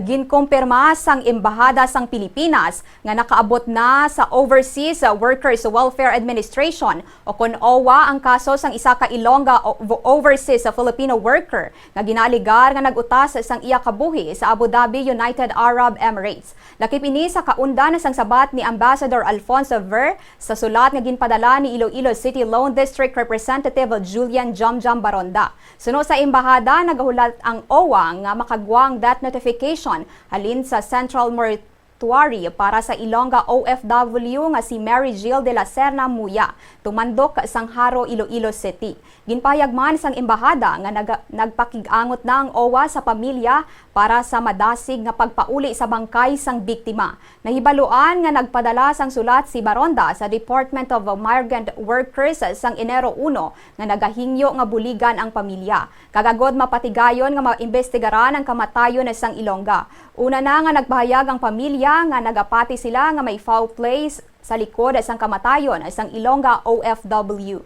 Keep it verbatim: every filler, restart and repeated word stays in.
Ginkumpirma sang Embahada sang Pilipinas nga nakaabot na sa Overseas Workers Welfare Administration o kon OWWA ang kaso sang isa ka Ilongga o-, overseas Filipino worker nga ginaalegar nga nag-utas sang iya kabuhi sa Abu Dhabi, United Arab Emirates. Lakip ini sa kaundan sang sabat ni Ambassador Alfonso Ver sa sulat nga ginpadala ni Iloilo City Lone District Representative Julian Jamjam Baronda. Suno sa embahada, nagahulat ang OWWA nga makagwang death notification halin sa Central Mortuary para sa Ilongga O F W nga si Mary Jill de la Serna Muya, tumandok sang Jaro, Iloilo City. Ginpahayag man sang embahada nga naga-, nagpakig-angot na ang OWWA sa pamilya para sa madasig nga pagpauli sa bangkay sang biktima. Nahibaluan nga nagpadala sang sulat si Baronda sa Department of Migrant Workers sang Enero uno nga nagahingyo nga buligan ang pamilya, kag agod mapatigayon nga maimbestigaran ang kamatayon sang Ilongga. Una na nga nagpahayag ang pamilya nga nagapati sila nga may foul play sa likod sang kamatayon sang Ilongga O F W.